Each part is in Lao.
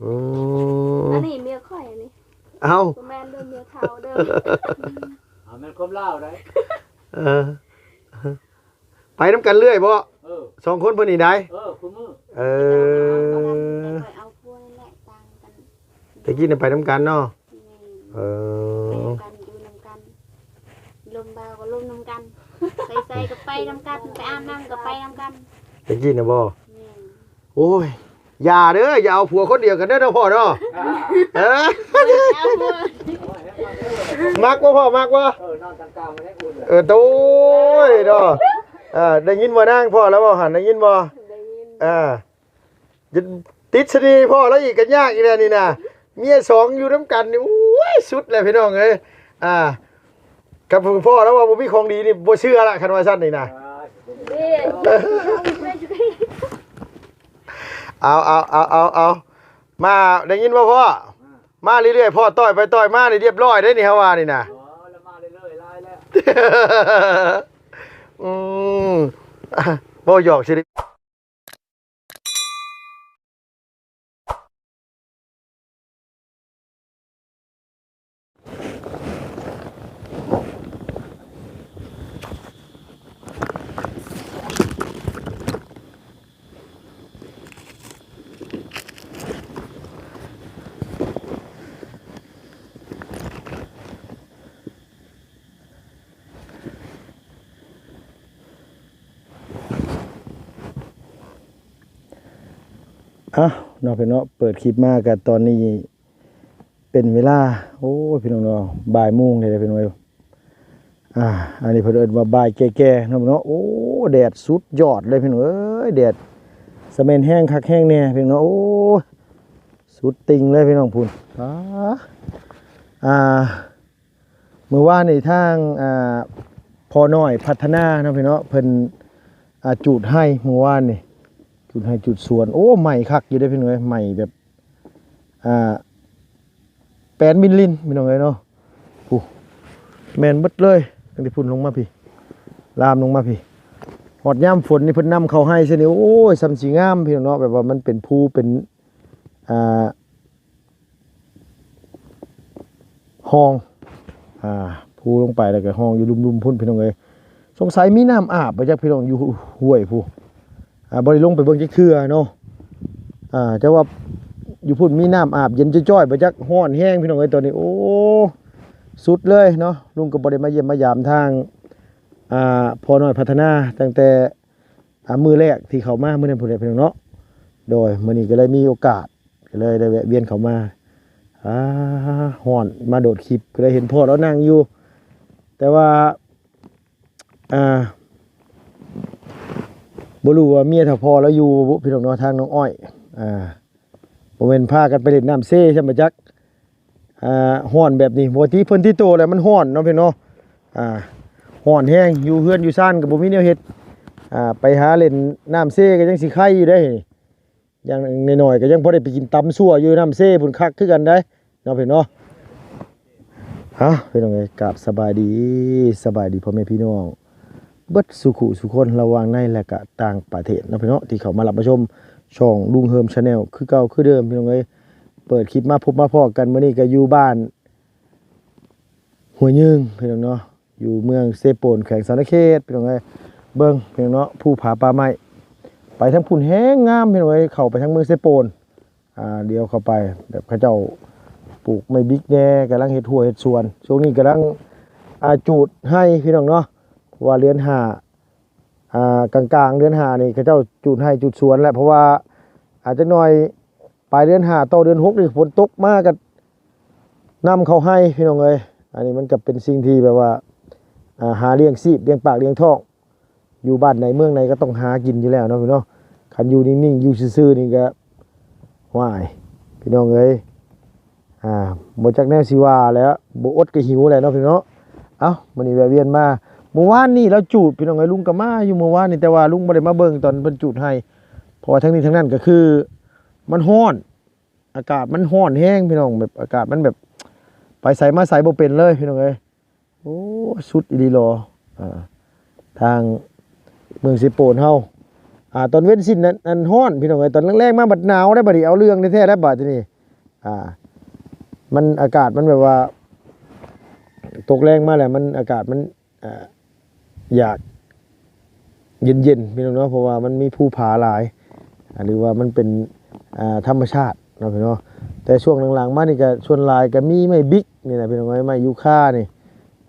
ໂອ້ ອັນນີ້ເມຍຂ້ອຍອັນນີ້ ເອົ້າ ບໍ່ແມ່ນເດີ ເມຍເຖົ້າເດີ ເອົາແມ່ນຄວາມລາວໄດ໋ ເອີ ໄປນຳກັນເລື້ອຍບໍ? ເອີ ສອງຄົນເພິ່ນນີ້ໄດ໋ ເອີ ຄູ່ມື້ ເອີ ແຕ່ກ່ອນນະໄປນຳກັນເນາະ ແມ່ນ ເອີ ໄປນຳກັນ ຢູ່ນຳກັນ ລົມບ່າວກໍລົມນຳກັນ ໄປໃສກໍໄປນຳກັນ ໄປອາບນ້ຳກໍໄປນຳກັນ ແຕ່ກີ້ນະບໍ? ແມ່ນ ໂອ້ຍ ຢ່າເດີ ຢ່າເອົາຜົວຄົນດຽວກັນເດີເນາະພໍ່ເນາະ ເອີ ເອົາຜົວ ມັກບໍ່ພໍ່ ມັກບໍ່? ເອີ ນອນກາງໆ ມັນໄດ້ອຸ່ນ ເອີ ໂອ້ຍເນາະ ເອີ ໄດ້ຍິນບໍ່ນາງ ພໍ່ລາວເວົ້າຫັ້ນ ໄດ້ຍິນບໍ່? ໄດ້ຍິນ ເອີ ຕິດສະເໜ່ພໍ່ລາວອີກກໍຍາກອີກແລ້ວນີ້ນະ ເມຍສອງຢູ່ນຳກັນນີ້ ໂອ້ຍ ສຸດແລ້ວພີ່ນ້ອງເອີຍ ອ່າ ຄັນພໍ່ລາວວ່າບໍ່ມີຂອງດີນີ້ບໍ່ເຊື່ອລະ ຄັນວ່າຊັ້ນນີ້ນະ ເດ້ ເອົາ ເອົາ ເອົາ ເອົາ ເອົາ ມາ ໄດ້ຍິນບໍ່ພໍ່? ມາເລື້ອຍໆ ພໍ່ຕ່ອຍໄປຕ່ອຍມານີ້ລຽບລ້ອຍເດ້ນີ້ ເຮົາວ່ານີ້ນະ ອືມ ເວົ້າຫຍອກຊື່ໆ. ອ້າວ ເນາະ ພີ່ນ້ອງເນາະ ເປີດຄລິບມາກະຕອນນີ້ເປັນເວລາ ໂອ້ຍ ພີ່ນ້ອງເນາະ ບ່າຍໂມງແລ້ວ ພີ່ນ້ອງເອີຍ ອ່າ ອັນນີ້ເພິ່ນເອີ້ນວ່າບ່າຍແກ່ໆ ເນາະ ເນາະ ໂອ້ ແດດສຸດຍອດເລີຍ ພີ່ນ້ອງເອີຍ ແດດສະແມ່ນແຮງຄັກແຮງແນ່ ພີ່ນ້ອງເນາະ ໂອ້ຍ ສຸດຕິ່ງເລີຍ ພີ່ນ້ອງ ພຸ້ນ ອ່າ ອ່າ ມື້ວານນີ້ທາງ ອ່າ ພໍ່ນ້ອຍພັດທະນາເນາະ ພີ່ນ້ອງເນາະ ເພິ່ນ ອ່າ ຈູດໄຮ່ມື້ວານນີ້ ຈູດໄຮ່ຈູດສວນ ໂອ້ ໄໝ້ຄັກຢູ່ເດ້ ພີ່ນ້ອງເອີຍ ໄໝ້ແບບ ອ່າ ແປນມິນລິນ ພີ່ນ້ອງເອີຍເນາະ ຜູ້ ແມ່ນເບິດເລີຍ ຕັ້ງແຕ່ພຸ້ນລົງມາພີ້ ລາມລົງມາພີ້ ຮອດຍາມຝົນນີ້ເພິ່ນນຳເຂົ້າໄຮ່ຊະນີ້ ໂອ້ຍ ສ່ຳຊິງາມ ພີ່ນ້ອງເນາະ ແບບວ່າມັນເປັນພູເປັນ ອ່າ ຮ່ອງ ອ່າ ພູລົງໄປ ແລ້ວກໍຮ່ອງຢູ່ລຸ່ມໆ ພຸ້ນ ພີ່ນ້ອງເອີຍ ສົງໄສມີນ້ຳອາບບໍ່ຈັກ ພີ່ນ້ອງ ຢູ່ຫ້ວຍພຸ້ນ ອ່າ ບໍ່ໄດ້ລົງໄປເບິ່ງຈັກເທື່ອເນາະ ອ່າ ແຕ່ວ່າຢູ່ພຸ້ນມີນ້ຳອາບເຢັນຈ້ອຍໆ ບໍ່ຈັກ ຮ້ອນແຮງ ພີ່ນ້ອງເອີຍ ຕອນນີ້ ໂອ້ ສຸດເລີຍເນາະ ລຸງກໍບໍ່ໄດ້ມາຢ້ຽມມາຢາມທາງ ອ່າ ພໍ່ນ້ອຍພັດທະນາ ຕັ້ງແຕ່ ອ່າ ມື້ແລກທີ່ເຂົ້າມາມື້ນັ້ນພຸ້ນແຫຼະ ພີ່ນ້ອງເນາະ ໂດຍ ມື້ນີ້ກໍເລີຍມີໂອກາດ ກໍເລີຍໄດ້ແວະວຽນເຂົ້າມາ ອ່າ ຮ້ອນ ມາໂດດຄລິບ ກໍເລີຍເຫັນພໍ່ລາວນັ່ງຢູ່ ແຕ່ວ່າ ອ່າ ບໍ່ຮູ້ວ່າເມຍເຖົ້າພໍ່ລາວຢູ່ບໍ່ ພີ່ນ້ອງເນາະ ທາງນ້ອງອ້ອຍ ອ່າ ບໍ່ແມ່ນພາກັນໄປຫຼິ້ນນ້ຳເຊຊ້ຳບໍ່ຈັກ ອ່າ ຮ້ອນແບບນີ້ ປົກກະຕິເພິ່ນຕິໂຕແລ້ວມັນຮ້ອນເນາະ ພີ່ນ້ອງເນາະ ອ່າ ຮ້ອນແຮງ ຢູ່ເຮືອນຢູ່ຊານກໍບໍ່ມີແນວເຮັດ ອ່າ ໄປຫາຫຼິ້ນນ້ຳເຊກໍຍັງຊິໄຄຢູ່ເດ້ ຢ່າງໜ້ອຍໆ ກໍຍັງພໍໄດ້ໄປກິນຕຳຊົ່ວຢູ່ນ້ຳເຊພຸ້ນ ຄັກຄືກັນໃດ ເນາະ ພີ່ນ້ອງເນາະ ຮະ ພີ່ນ້ອງເອີຍ ກາບສະບາຍດີ ສະບາຍດີພໍ່ແມ່ພີ່ນ້ອງ ເບິດສູ່ຄູ່ສູ່ຄົນ ລະຫວ່າງໃນ ແລະກະຕ່າງປະເທດເນາະ ພີ່ນ້ອງເນາະ ທີ່ເຂົ້າມາຮັບມາຊົມຊ່ອງລຸງເຮີມ Channel ຄືເກົ່າຄືເດີມ ພີ່ນ້ອງເອີຍ ເປີດຄລິບມາພົບມາພໍ້ກັນ ມື້ນີ້ກະຢູ່ບ້ານຫ້ວຍຍືງ ພີ່ນ້ອງເນາະ ຢູ່ເມືອງເຊໂປນ ແຂວງສະຫວັນນະເຂດ ພີ່ນ້ອງເອີຍ ເບິ່ງ ພີ່ນ້ອງເນາະ ພູຜາປ່າໄມ້ ໄປທາງພຸ້ນແຮງງາມ ພີ່ນ້ອງເອີຍ ເຂົ້າໄປທາງເມືອງເຊໂປນ ອ່າ ດຽວເຂົ້າໄປ ແບບເຂົາເຈົ້າປູກໄມ້ບິກແດ່ ກຳລັງເຮັດຮົ້ວເຮັດສວນ ຊ່ວງນີ້ກຳລັງ ອ່າ ຈູດໄຮ່ ພີ່ນ້ອງເນາະ ເພາະວ່າເດືອນຫ້າ ອ່າ ກາງໆ ເດືອນຫ້ານີ້ ເຂົາເຈົ້າຈູດໄຮ່ຈູດສວນແຫຼະ ເພາະວ່າ ອ່າ ຈັກໜ່ອຍປາຍເດືອນຫ້າຕໍ່ເດືອນຫົກນີ້ ຝົນຕົກມາກໍນຳເຂົ້າໄຮ່ ພີ່ນ້ອງເອີຍ ອັນນີ້ມັນກໍເປັນສິ່ງທີ່ແບບວ່າ ອ່າ ຫາລ້ຽງຊີບ ລ້ຽງປາກລ້ຽງທ້ອງ ຢູ່ບ້ານໃດເມືອງໃດກໍຕ້ອງຫາກິນຢູ່ແລ້ວເນາະ ພີ່ນ້ອງເນາະ ຄັນຢູ່ນິ່ງໆ ຢູ່ຊື່ໆ ນີ້ກໍ ຫວາຍ ພີ່ນ້ອງເອີຍ ອ່າ ບໍ່ຈັກແນວຊິວ່າແລ້ວ ບໍ່ອົດກໍຫິວແຫຼະເນາະ ພີ່ນ້ອງເນາະ ເອົ້າ ມື້ນີ້ແວະວຽນມາ ມື້ວານນີ້ລາວຈູດ ພີ່ນ້ອງເອີຍ ລຸງກໍມາຢູ່ມື້ວານນີ້ ແຕ່ວ່າລຸງບໍ່ໄດ້ມາເບິ່ງຕອນເພິ່ນຈູດໄຮ່ ເພາະວ່າທັງນີ້ທັງນັ້ນກໍຄືມັນຮ້ອນ ອາກາດມັນຮ້ອນແຮງ ພີ່ນ້ອງ ແບບອາກາດມັນແບບ ໄປໃສມາໃສບໍ່ເປັນເລີຍ ພີ່ນ້ອງເອີຍ ໂອ້ ສຸດອີ່ຫຼີຫຼໍ ອ່າ ທາງເມືອງເຊໂປນເຮົາ ອ່າ ຕອນເວັນຊິນນັ້ນ ອັນຮ້ອນພີ່ນ້ອງເອີຍ ຕອນແລງໆມາບັດໜາວໄດ໋ ບັດນີ້ເອົາເລື່ອງແທ້ໆໄດ໋ ບັດນີ້ ອ່າ ມັນ ອາກາດມັນແບບວ່າ ຕົກແລງມາແລ້ວ ມັນ ອາກາດມັນ ອ່າ ຢາກເຢັນໆ ພີ່ນ້ອງເນາະ ເພາະວ່າມັນມີພູຜາຫຼາຍ ອ່າ ຫຼືວ່າມັນເປັນ ອ່າ ທຳມະຊາດເນາະ ພີ່ນ້ອງເນາະ. ແຕ່ຊ່ວງຫຼັງໆມານີ້ກໍສ່ວນຫຼາຍກໍມີໄມ້ບິກນີ້ແຫຼະ ພີ່ນ້ອງເອີຍ ໄມ້ຢູຄານີ້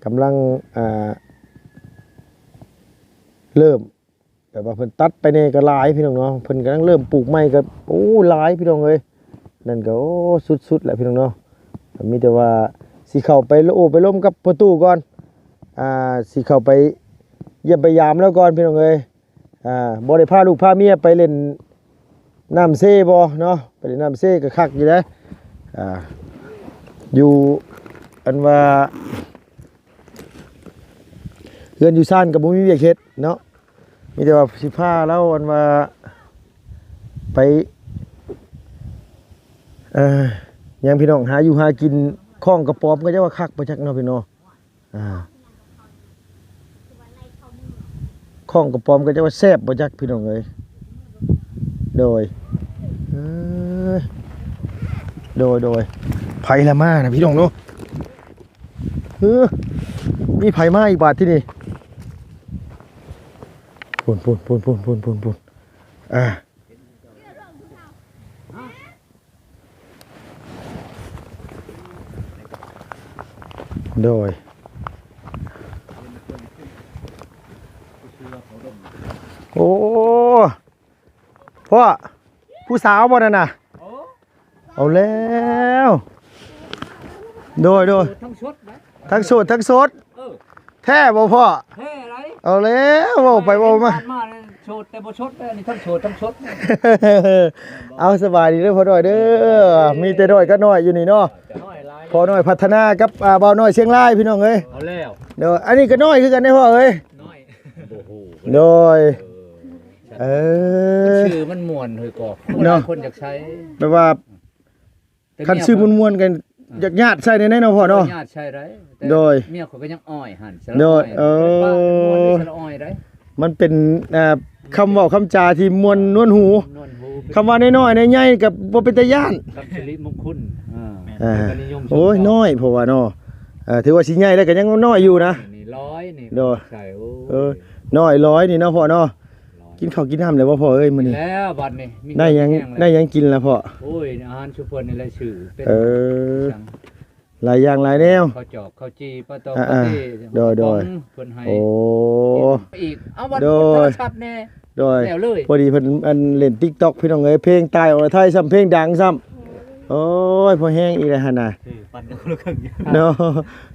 ກຳລັງ ອ່າ ເລີ່ມ ແບບວ່າເພິ່ນຕັດໄປແດ່ກໍຫຼາຍ ພີ່ນ້ອງເນາະ ເພິ່ນກຳລັງເລີ່ມປູກໃໝ່ກໍ ໂອ້ ຫຼາຍ ພີ່ນ້ອງເອີຍ ນັ້ນກໍ ໂອ້ ສຸດໆແຫຼະ ພີ່ນ້ອງເນາະ. ກໍມີແຕ່ວ່າຊິເຂົ້າໄປໂອ້ໄປລົມກັບພໍ່ຕູ້ກ່ອນ ອ່າ ຊິເຂົ້າໄປຢ້ຽມໄປຢາມລາວກ່ອນ ພີ່ນ້ອງເອີຍ. ອ່າ ບໍ່ໄດ້ພາລູກພາເມຍໄປຫຼິ້ນນ້ຳເຊບໍ່ເນາະ ໄປຫຼິ້ນນ້ຳເຊກໍຄັກຢູ່ເດ້ ອ່າ ຢູ່ ອັນວ່າ ເຮືອນຢູ່ຊານກໍບໍ່ມີວຽກເຮັດເນາະ ມີແຕ່ວ່າຊິພາລາວ ອັນວ່າ ໄປ ເອີ ຫຍັງ ພີ່ນ້ອງ ຫາຢູ່ຫາກິນ ຄ້ອງກະປອມກໍຈະວ່າຄັກບໍ່ຈັກເນາະ ພີ່ນ້ອງເນາະ ອ່າ ຄ້ອງກະປອມກໍຈະວ່າແຊບບໍ່ຈັກ ພີ່ນ້ອງເອີຍ. ໂດຍ ເອີ ໂດຍ ໂດຍ ໃຜລະມານະ ພີ່ນ້ອງເນາະ. ເອີ ມີໃຜມາອີກບາດທີນີ້ ພຸ້ນ ພຸ້ນ ພຸ້ນ ອ່າ ໂດຍ ໂອ້ ພໍ່ ຜູ້ສາວບໍ່ນັ້ນນະ? ເອົາແລ້ວ ໂດຍ ໂດຍ ທັງໂສດນະ ທັງໂສດ ທັງໂສດ ເອີ ແທ້ບໍ່ພໍ່? ແທ້ໄດ໋ ເອົາແລ້ວ ເວົ້າໄປເວົ້າມາ ຜ່ານມາໂສດແຕ່ບໍ່ສົດເດ້ ອັນນີ້ທັງໂສດທັງສົດ. ເອົາ ສະບາຍດີເດີພໍ່ນ້ອຍເດີ ມີແຕ່ນ້ອຍກັບນ້ອຍຢູ່ນີ້ເນາະ ນ້ອຍຫຼາຍ ພໍ່ນ້ອຍພັດທະນາກັບ ອ່າ ບ່າວນ້ອຍຊຽງລາຍ ພີ່ນ້ອງເອີຍ ເອົາແລ້ວ ໂດຍ ອັນນີ້ກໍນ້ອຍຄືກັນເດ້ພໍ່ເອີຍ ນ້ອຍ ໂດຍ ເອີ ເອີ ມັນຊື່ມັນມ່ວນເຮີຍກໍ ເນາະ ຄົນຢາກໃຊ້ ແບບວ່າ ຄັນຊື່ມ່ວນໆກັນ ອືມ ຢາກຍາດໃສ່ແນວໃດເນາະພໍ່ເນາະ ຍາດໃສ່ໄດ້ ໂດຍ ເມຍຂ້ອຍກໍຍັງອ້ອຍຫັ້ນ ໂດຍ ເອີ ມັນເປັນ ອ່າ ຄຳເວົ້າຄຳຈາທີ່ມ່ວນນວນຫູ ນວນຫູ ຄຳວ່ານ້ອຍໆໃຫຍ່ໆກໍບໍ່ເປັນຕາຢ້ານ ຄຳສິລິມົງຄຸນ ອ່າ ໂອ້ຍ ນ້ອຍ ເພາະວ່າເນາະ ເອີ ຖືວ່າຊິໃຫຍ່ແລ້ວກໍຍັງນ້ອຍຢູ່ນະ ນີ້ ຮ້ອຍນີ້ ໂດຍ ໃສ່ ໂອ້ຍ ເອີ ນ້ອຍ ຮ້ອຍນີ້ເນາະພໍ່ເນາະ. ກິນເຂົ້າກິນນ້ຳແລ້ວບໍ່ພໍ່ເອີຍ ມື້ນີ້? ແລ້ວບັດນີ້ ໄດ້ຫຍັງ ໄດ້ຫຍັງກິນລະພໍ່? ໂອ້ຍ ອາຫານຊຸມເພິ່ນນີ້ແຫຼະ ຊື່ເປັນ ເອີ ຫຍັງ ຫຼາຍຢ່າງຫຼາຍແນວ ເຂົ້າຈອກເຂົ້າຈີ່ ປາຕອງ ອ່າ ປາເຕ້ ໂດຍ ໂດຍ ເພິ່ນໃຫ້ ໂອ້ ອີກ ເອົາວັດ ໂທລະສັບແດ່ ໂດຍ ແລ້ວເລີຍ ພໍດີເພິ່ນ ອັນ ຫຼິ້ນຕິກຕັອກ ພີ່ນ້ອງເອີຍ ເພງຕາຍອອກລະໄທຊ້ຳ ເພງດັງຊ້ຳ ໂອ້ຍ ພໍແຮງອີກແລ້ວຫັ້ນນະ ເອີ ປັນຄົນລະເຄິ່ງ ເນາະ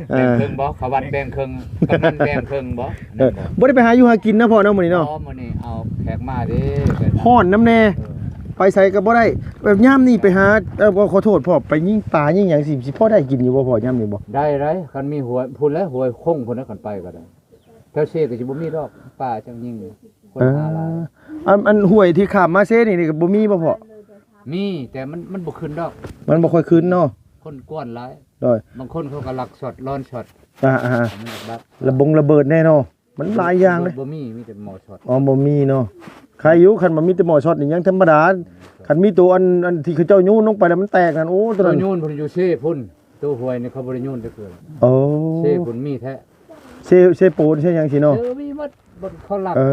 ແບ່ງເຄິ່ງບໍ່? ເຂົາວັດແບ່ງເຄິ່ງ ກຳນັນແບ່ງເຄິ່ງບໍ່? ເອີ ບໍ່ໄດ້ໄປຫາຢູ່ຫາກິນເນາະພໍ່ເນາະ ມື້ນີ້ເນາະ ບໍ່ ມື້ນີ້ເອົາແຂກມາເດ້ ຮ້ອນນຳແດ່ ເອີ ໄປໃສກໍບໍ່ໄດ້ ແບບຍາມນີ້ໄປຫາ ເອີ ຂໍໂທດພໍ່ ໄປຍິງປາຍິງຫຍັງຊິ ຊິພໍໄດ້ກິນຢູ່ບໍ່ພໍ່ ຍາມນີ້ບໍ່? ໄດ້ ໄດ້ ຄັນມີຫ້ວຍພຸ້ນແຫຼະ ຫ້ວຍຄົງພຸ້ນນະ ຄັນໄປກໍໄດ້ ແຖວເຊກໍຊິບໍ່ມີດອກ ປາຈັ່ງຍິງ ຄົນ ເອີ ຫາຫຼາຍ ອັນ ອັນຫ້ວຍທີ່ຂ້າມມາເຊນີ້ ນີ້ກໍບໍ່ມີບໍ່ພໍ່? ມີ ແຕ່ມັນ ມັນບໍ່ຂຶ້ນດອກ ມັນບໍ່ຄ່ອຍຂຶ້ນເນາະ ຄົນກວນຫຼາຍ ໂດຍ ບາງຄົນເຂົາກໍລັກຊອດ ລອນຊອດ ອ່າໆ ມັນລັກ ລະບົງລະເບີດແນ່ເນາະ ມັນຫຼາຍຢ່າງເດ້ ບໍ່ມີ ມີແຕ່ໝໍ້ຊອດ ອໍ ບໍ່ມີເນາະ ໃຄຢູ່ ຄັນວ່າມີແຕ່ໝໍ້ຊອດນີ້ຍັງທຳມະດາ ອືມ ຄັນມີໂຕອັນ ອັນທີ່ເຂົາເຈົ້າໂຍນລົງໄປແລ້ວມັນແຕກນັ້ນ ໂອ້ ໂຕນັ້ນ ໂຕໂຍນເພິ່ນຢູ່ເຊພຸ້ນ ໂຕຫ້ວຍນີ້ເຂົາບໍ່ໄດ້ໂຍນຈັກເທື່ອ ໂອ້ ເຊພຸ້ນມີແທ້ ເຊ ເຊໂປນ ເຊຫຍັງຊີ້ເນາະ ເອີ ມີໝົດ ບໍ່ ເຂົາລັກ ເອີ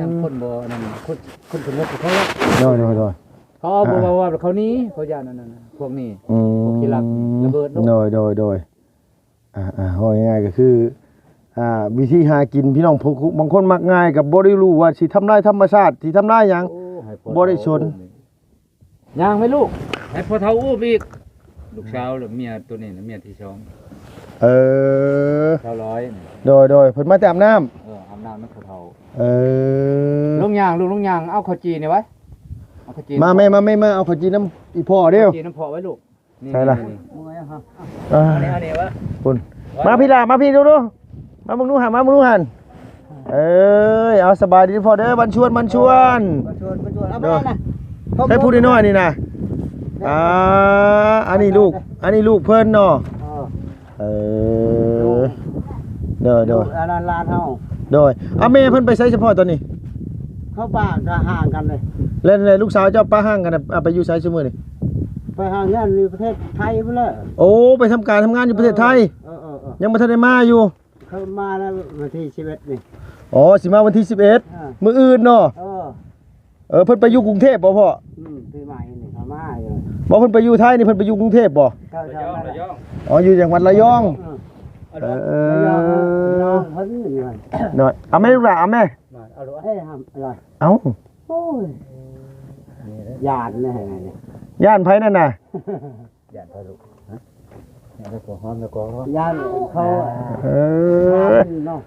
ຍາມຄົນບໍ່ ອັນນັ້ນ ຄົນ ຄົນສະຫງົບເຂົາລັກ ໂດຍ ໂດຍ ໂດຍ ເຂົາເອົາ ອ່າ ບໍ່ວ່າ ວ່າເຂົາໜີ ເຂົາຢ້ານອັນນັ້ນນະ ພວກນີ້ ອືມ ພວກຂີ້ລັກ ລະເບີດໂລດ ໂດຍ ໂດຍ ໂດຍ ອ່າໆ ເວົ້າງ່າຍໆກໍຄື ອ່າ ວິທີຫາກິນ ພີ່ນ້ອງ ບາງຄົນມັກງ່າຍ ກໍບໍ່ໄດ້ຮູ້ວ່າຊິທຳລາຍທຳມະຊາດ ຊິທຳລາຍຫຍັງ ໂອ້ ໃຫ້ພໍ່ ບໍ່ໄດ້ສົນ ເຖົ້າອຸ້ມນີ້ ຍ່າງໄປລູກ ໃຫ້ພໍ່ເຖົ້າອຸ້ມອີກ ລູກສາວ ແລ້ວເມຍໂຕນີ້ນະ ເມຍທີສອງ ເອີ ສາວລອຍນີ້ ໂດຍໆ ເພິ່ນມາແຕ່ອາບນ້ຳ ເອີ ອາບນ້ຳນຳພໍ່ເຖົ້າ ເອີ ລົງຍ່າງລູກ ລົງຍ່າງ ເອົາເຂົ້າຈີ່ນີ້ໄວ້ ເອົາເຂົ້າຈີ່ ມາແມ່ ມາແມ່ ມາເອົາເຂົ້າຈີ່ນຳອີ່ພໍ່ເດີ້ ເອົາເຂົ້າຈີ່ນຳພໍ່ໄວ້ລູກ ນີ້ ໃສ່ລະ ນີ້ ນີ້ ອ່າ ອັນນີ້ ອັນນີ້ວະ ພຸ້ນ ມາພີ່ຫຼ້າ ມາພີ່ດູດູ ມາເບິ່ງດູຫັ້ນ ມາເບິ່ງດູຫັ້ນ ເອີຍ ເອົາ ສະບາຍດີພໍ່ເດີ ບັນຊວນ ບັນຊວນ ບັນຊວນ ບັນຊວນ ເອົາໄປນະ ໃສ່ຜູ້ນ້ອຍໆນີ້ນະ ອ່າ ອັນນີ້ລູກ ອັນນີ້ລູກເພິ່ນເນາະ ເອີ ເອີ ໂດຍ ໂດຍ ອັນນັ້ນຫຼານເຮົາ ໂດຍ ເອົາ ແມ່ເພິ່ນໄປໃສສະເພາະຕອນນີ້? ເຂົາປ້າກໍຫ່າງກັນເລີຍ. ແລ້ວ ແລ້ວລູກສາວເຈົ້າປະຫ່າງກັນນະ ເອົາໄປຢູ່ໃສຊຸມື້ນີ້? ໄປຫາງານຢູ່ປະເທດໄທພຸ້ນແຫຼະ. ໂອ້ ໄປທຳການທຳງານຢູ່ປະເທດໄທ. ເອີ ເອີ ເອີ ຍັງບໍ່ທັນໄດ້ມາຢູ່. ເຂົາມາແລ້ວວັນທີສິບເອັດນີ້. ອໍ ຊິມາວັນທີສິບເອັດ ອ່າ ມື້ອື່ນເນາະ. ເອີ ເອີ ເພິ່ນໄປຢູ່ກຸງເທບບໍ່ພໍ່? ອືມ ປີໃໝ່ນີ້ເຂົາມາຢູ່. ບໍ່ ເພິ່ນໄປຢູ່ໄທນີ້ ເພິ່ນໄປຢູ່ກຸງເທບບໍ່? ເຈົ້າ ລະຍອງ ລະຍອງ. ອໍ ຢູ່ຈັງຫວັດລະຍອງ. ອືມ ເອີ ລະຍອງ ນ້ອງເພິ່ນຢູ່. ໂດຍ ເອົາແມ່ລູກຫຼານ ເອົາແມ່. ເອົາລູກ ເອີຍ ເອົາ. ໂອ້ຍ ຢ້ານແນ່. ຢ້ານໃຜນັ້ນນະ? ຢ້ານພະລຸ ຮະ? ຢ້ານແອລກໍຮອລ ແອລກໍຮອລ ຢ້ານເຂົາ. ເອີ ເນາະ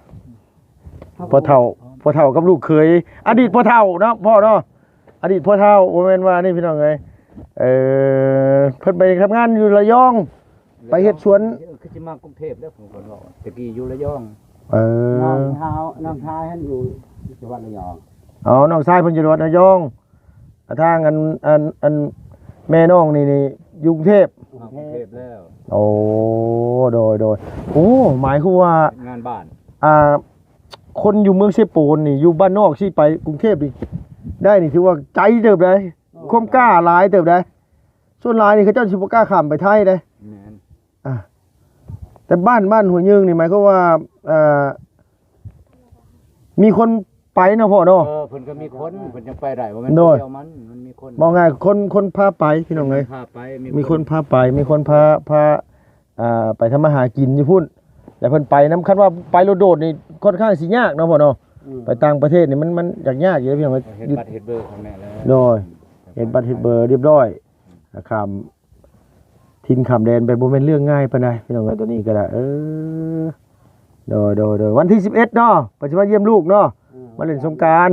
ພໍ່ເຖົ້າ ພໍ່ເຖົ້າກັບລູກເຂີຍ ອະດີດພໍ່ເຖົ້າເນາະ ພໍ່ເນາະ ອະດີດພໍ່ເຖົ້າ ບໍ່ແມ່ນວ່ານີ້ ພີ່ນ້ອງເອີຍ. ເອີ ເພິ່ນໄປທຳງານຢູ່ລະຍອງ ໄປເຮັດສວນ. ເອີ ຄືຊິມາກຸງເທບແລ້ວ ເພິ່ນເວົ້າ ແຕ່ກີ້ຢູ່ລະຍອງ. ເອີ ນ້ອງສາວ ນ້ອງຊາຍຫັ້ນຢູ່ຈັງຫວັດລະຍອງ. ອໍ ນ້ອງຊາຍເພິ່ນຢູ່ຈັງຫວັດລະຍອງ. ອ່າ ທາງອັນ ອັນ ອັນແມ່ນ້ອງນີ້ ນີ້ຢູ່ກຸງເທບ. ມາກຸງເທບແລ້ວ. ໂອ້ ໂດຍ ໂດຍ. ໂອ້ ໝາຍຄວາມວ່າ ເຮັດງານບ້ານ ອ່າ ຄົນຢູ່ເມືອງເຊໂປນນີ້ ຢູ່ບ້ານນອກຊິໄປກຸງເທບນີ້ໄດ້ນີ້ ຖືວ່າໄກເຕີບໃດ໋. ໂອ້ ຄວາມກ້າຫຼາຍເຕີບໃດ໋. ສ່ວນຫຼາຍນີ້ເຂົາເຈົ້າຊິບໍ່ກ້າຂ້າມໄປໄທເດ້. ແມ່ນ. ອ່າ ແຕ່ບ້ານ ບ້ານຫ້ວຍຍືງນີ້ ໝາຍຄວາມວ່າ ເອີ ມີຄົນໄປເນາະພໍ່ເນາະ. ເອີ ເພິ່ນກໍມີຄົນ ເພິ່ນຈັ່ງໄປໄດ້ ບໍ່ແມ່ນ ໂດຍ ຜູ້ດຽວມັນ ມັນມີຄົນ ເວົ້າງ່າຍ ຄົນ ຄົນພາໄປ ພີ່ນ້ອງເອີຍ. ມີຄົນພາໄປ ມີຄົນພາ ພາ ອ່າ ໄປທຳມາຫາກິນຢູ່ພຸ້ນ ແລ້ວເພິ່ນໄປນຳ. ຄັນວ່າໄປໂດດໆນີ້ ຄ່ອນຂ້າງຊິຍາກເນາະພໍ່ເນາະ. ອືມ ໄປຕ່າງປະເທດນີ້ ມັນ ມັນຍາກໆຢູ່ ພີ່ນ້ອງເອີຍ. ເຮັດບັດເຮັດເບີຂ້າງແມ່ແລ້ວ. ໂດຍ ເຮັດບັດເຮັດເບີຮຽບຮ້ອຍ ຂ້າມ ຖິ່ນຂ້າມແດນໄປ ບໍ່ແມ່ນເລື່ອງງ່າຍປານໃດ ພີ່ນ້ອງເອີຍ. ໂຕນີ້ກໍໄດ້ ເອີ ໂດຍ ໂດຍ ໂດຍ. ວັນທີສິບເອັດເນາະ ເພິ່ນຊິມາຢ້ຽມລູກເນາະ. ອືມ ມາຫຼິ້ນສົງການ.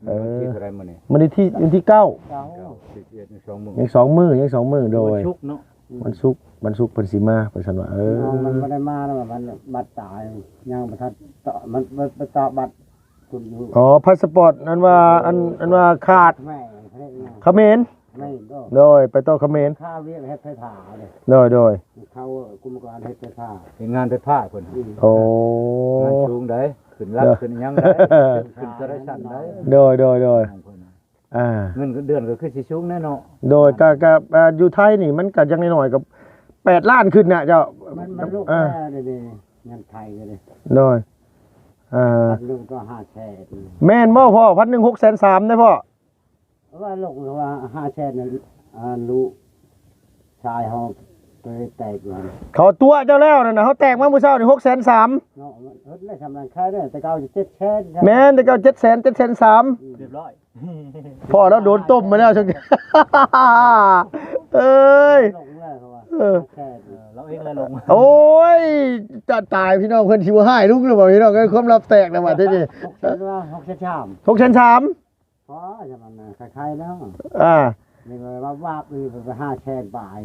ເອີ ວັນທີເທົ່າໃດມື້ນີ້? ມື້ນີ້ທີ ວັນທີເກົ້າ. ເກົ້າ ສິບເອັດ ຍັງສອງມື້ ຍັງສອງມື້ ຍັງສອງມື້. ໂດຍ ວັນສຸກເນາະ. ອືມ ວັນສຸກ ວັນສຸກເພິ່ນຊິມາ ເພິ່ນຊັ້ນວ່າ. ເອີ ມັນບໍ່ໄດ້ມາແລ້ວ ມັນບັດຕາຍ ຍັງບໍ່ທັນຕໍ່ ມັນ ມັນໄປຕໍ່ບັດ ຄຸນຢູ່. ອໍ ພາສປອດ ອັນວ່າ ອັນ ອັນວ່າຂາດ. ແມ່ນ ຂະເໝນ. ແມ່ນ ໂດຍ ໄປຕໍ່ຂະເໝນ. ຄ່າວຽກເຮັດໄຟຟ້າເດ້. ໂດຍ ໂດຍ ເຂົາ ເອີ ກຸ່ມການເຮັດໄຟຟ້າ ເຮັດງານໄຟຟ້າເພິ່ນ. ອືມ ໂອ້ ງານສູງໃດ໋ ຂຶ້ນຫຼັກ ເອີ ຂຶ້ນຫຍັງໃດ໋ ຂຶ້ນໂທລະສັນໃດ໋. ໂດຍ ໂດຍ ໂດຍ. ອ່າ ເງິນເດືອນກໍຄືຊິສູງແນ່ເນາະ. ໂດຍ ກໍ ກໍ ອ່າ ຢູ່ໄທນີ້ມັນກໍຢ່າງໜ້ອຍໆກໍແປດລ້ານຂຶ້ນນະເຈົ້າ. ມັນ ມັນລຸກ ອ່າ ແລ້ວເດ ເງິນໄທກໍເດ້. ໂດຍ ອ່າ ພັນໜຶ່ງກໍຫ້າແສນ. ແມ່ນບໍ່ພໍ່? ພັນໜຶ່ງ ຫົກແສນສາມເດ້ພໍ່. ວ່າລົງວ່າຫ້າແສນນັ້ນ ອ່າ ລູກຊາຍເຮົາໂຕແຕກຢູ່ຫັ້ນ. ເຂົາຕົວະເຈົ້າແລ້ວນັ້ນນະ ເຮົາແຕກມາມື້ເຊົ້ານີ້ ຫົກແສນສາມເນາະ. ເອີ ໄດ້ສ່ຳນັ້ນຂາຍໄດ້ ແຕ່ເກົ່າເຈັດແສນ. ແມ່ນ ແຕ່ເກົ່າເຈັດແສນ ເຈັດແສນສາມ. ອືມ ຮຽບຮ້ອຍ. ພໍລະ ໂດນຕົ້ມມາແລ້ວ ເອີຍ ລົງແລ້ວເຂົາວ່າ ເອີ ຫ້າແສນ ເອີ ລາວເອງລະລົງ. ໂອ້ຍ ຈະຕາຍ ພີ່ນ້ອງ ເພິ່ນຊິບໍ່ຮ້າຍລຸງຫຼືບໍ່ ພີ່ນ້ອງເອີຍ. ຄວາມລັບແຕກແລ້ວບາດທີນີ້. ຫົກແສນ ວ່າຫົກແສນສາມ. ຫົກແສນສາມ. ພໍຈະມັນຂາຍແລ້ວ. ອ່າ ນີ້ວ່າວາບນີ້ໄປຫ້າແສນປາຍ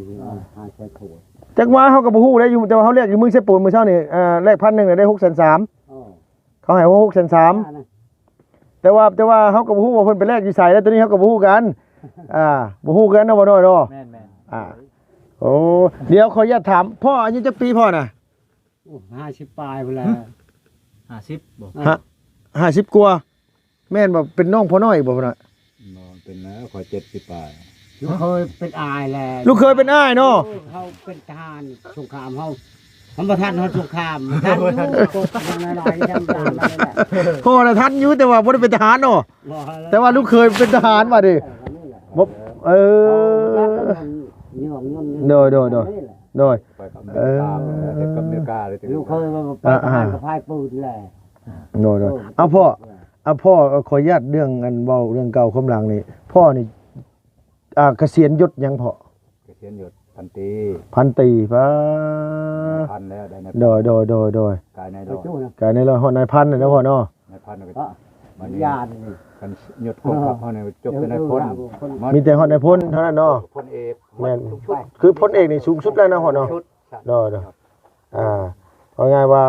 ຫ້າແສນໂພດ. ຈັກວ່າເຮົາກໍບໍ່ຮູ້ໄດ້ຢູ່ ແຕ່ວ່າເຮົາແລກຢູ່ເມືອງເຊໂປນມື້ເຊົ້ານີ້ ເອີ ແລກພັນໜຶ່ງ ໄດ້ຫົກແສນສາມ. ເອີ ເຂົາໃຫ້ຫົກແສນສາມ. ແຕ່ວ່າ ແຕ່ວ່າເຮົາກໍບໍ່ຮູ້ວ່າເພິ່ນໄປແລກຢູ່ໃສ ແລ້ວໂຕນີ້ເຮົາກໍບໍ່ຮູ້ກັນ. ອ່າ ບໍ່ຮູ້ກັນເນາະ ບໍ່ນ້ອຍເນາະ. ແມ່ນໆ. ອ່າ ໂອ້ ດຽວຂໍອະນຸຍາດຖາມ ພໍ່ອາຍຸຈັກປີພໍ່ນະ? ໂອ້ ຫ້າສິບປາຍພຸ້ນແຫຼະ. ຫ້າສິບບໍ່? ຫ້າສິບກວ່າ. ແມ່ນບໍ່? ເປັນນ້ອງພໍ່ນ້ອຍບໍ່ພຸ້ນນະ? ບໍ່ ເປັນແລ້ວ ຂ້ອຍເຈັດສິບປາຍ. ລູກເຂີຍເປັນອ້າຍແລ້ວ. ລູກເຂີຍເປັນອ້າຍເນາະ. ເອີ ເຮົາເປັນທະຫານສົງຄາມ ເຮົາ ມັນບໍ່ທັນຮອດສົງຄາມ ທັນຢູ່ ກໍຍັງຫຼາຍໆ ຈຳຕາມນັ້ນແຫຼະ. ພໍ່ນະທັນຢູ່ ແຕ່ວ່າບໍ່ໄດ້ເປັນທະຫານເນາະ. ບໍ່ ແຕ່ວ່າລູກເຂີຍເປັນທະຫານບາດນີ້. ເອີ ບໍ່ ເອີ ເອີ ໂດຍ ໂດຍ ໂດຍ ໂດຍ. ໄປກັບອາເມລິກາ ເອີ ເຮັດກັບອາເມລິກາເລີຍ. ລູກເຂີຍວ່າໄປ ອ່າ ທະຫານ ອ່າ ກໍພາຍປືນແຫຼະ. ໂດຍ ໂດຍ. ເອີ ເອົາພໍ່ ເອີ ເອົາພໍ່ ຂໍອະນຸຍາດເລື່ອງ ອັນ ເວົ້າເລື່ອງເກົ່າຄວາມຫຼັງນີ້ ພໍ່ນີ້ ອ່າ ກະສຽນຍົດຫຍັງພໍ່? ກະສຽນຍົດພັນຕີ. ພັນຕີ ປ້າ ນາຍພັນແລ້ວ ໄດ້ນາຍພັນ. ໂດຍ ໂດຍ ໂດຍ ໂດຍ. ກາຍນາຍຮ້ອຍ ກາຍນາຍຮ້ອຍ ຮອດນາຍພັນແລ້ວເນາະພໍ່ເນາະ. ນາຍພັນກໍ ອ່ະ ບັດນີ້ ຍານນີ້ ຄັນຍົດກອງທັບເຮົານີ້ ຈົບແຕ່ນາຍພົນ. ເອີ ເອີ ມີແຕ່ຮອດນາຍພົນເທົ່ານັ້ນເນາະ. ພົນເອກ. ແມ່ນ ຄືພົນເອກນີ້ສູງສຸດແລ້ວເນາະພໍ່ເນາະ. ສູງສຸດ. ໂດຍ ໂດຍ. ອ່າ ເວົ້າງ່າຍວ່າ